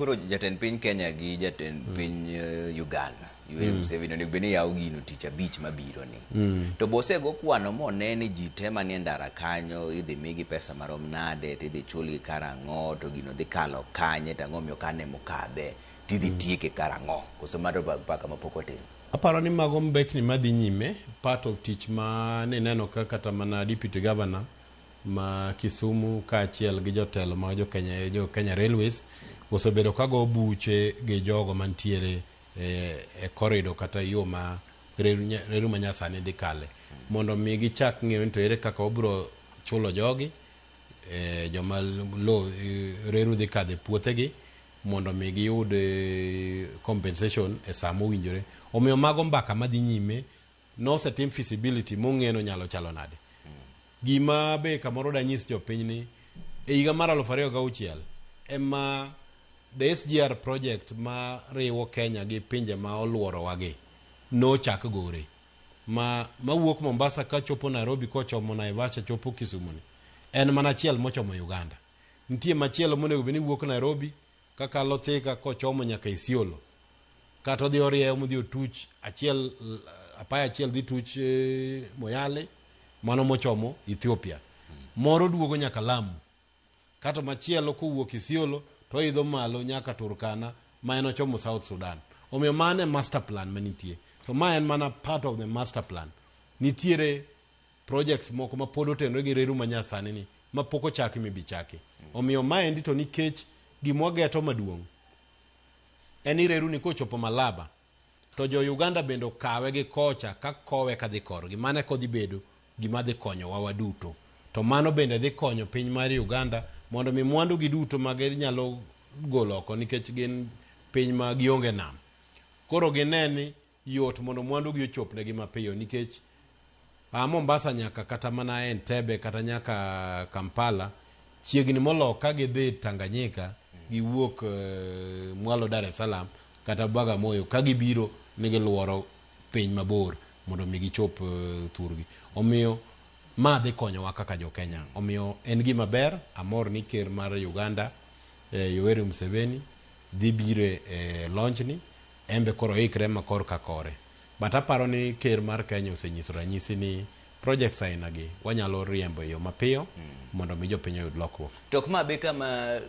Koro jatend piny Kenya gi jatend piny Uganda Yoweri Museveni onego bed ni yawo gino tich abich mabiro ni. To bosego kwano mone ni ji te manie ndara kanyo idhi migi pesa marom nade, tidhi chulgi karang'o, to gino dhi kalo kanye, to ang'o miyo kane mokadhe, tidhi tieke karang'o. Koso mato paka mapok otim. Aparo ni mago mbekni madhi nyime, part of tich ma nineno ka kata mana deputy governor ma Kisumu kaachiel gi jotelo mag jo Kenya, jo Kenya Railways osebedo ka go buche gi jogo mantiere e corridor kata yo ma reru manyasani dhi kale mondo mi gichak ng'eyo ni to ere kaka wabiro chulo jogi, joma lo reru dhi kadho e puothegi mondo mi giyud compensation e saa mowinjore. Omiyo mago mbaka madhi nyime. Nosetim feasibility mong'e no nyalo chalo nade. Gima be kamoro danyis jopiny ni e higa mar 2006 ema the SGR project ma riwo Kenya gi pinje ma oluorowa gi nochak gore ma mawuok Mombasa kachopo Nairobi kochomo Naivasha chopo Kisumu ni en mana achiel mochomo Uganda. Nitie machielo monego bed ni wuok Nairobi kakalo Thika kochomo nyaka Isiolo, kata odhi orieyo modhi otuch achiel, apaya achiel dhi tuch Moyale, mano mochomo Ethiopia, moro duogo nyaka Lamu, kato machielo kowuok Isiolo to oidho malo nyaka Turkana ma en ochomo South Sudan. Omiyo mano e master plan manitie. So ma en mana part of the master plan. Nitiere projects moko ma pod otenore gi reru manyasani ni ma pok ochaki mibi chaki. Omiyo maendi to nikech gimwa geto maduong' en ni reru ni kochopo Malaba to jo Uganda bende okawe gi kocha ka kowe kadhi korgi, mano eka odhi bedo gima dhi konyowa waduto. To mano bende dhi konyo piny mar Uganda mondo mi mwandu gi duto ma ginyalo golo oko, nikech gin piny ma gionge nam, koro gine ni yot mondo mwandu gi ochopnegi mapiyo, nikech a Mombasa nyaka kata mana Entebbe kata nyaka Kampala chiegni molo ka gidhi Tanganyika giwuok mwalo Dar es Salaam kata Bagamoyo ka gibiro ni giluoro piny mabor mondo mi gichop thurgi. Omiyo ma dhi konyowa kaka jo Kenya. Omiyo en gima ber, amor ni ker mar Uganda Yoweri Museveni dhi biro e launch ni embe koro oikre ma kor ka kore. But aparo ni ker mar Kenya osenyiso ranyisi ni projects aina gi wanyalo riembo e yo mapiyo mondo mi jopiny oyud lokruok. To ok ma be kama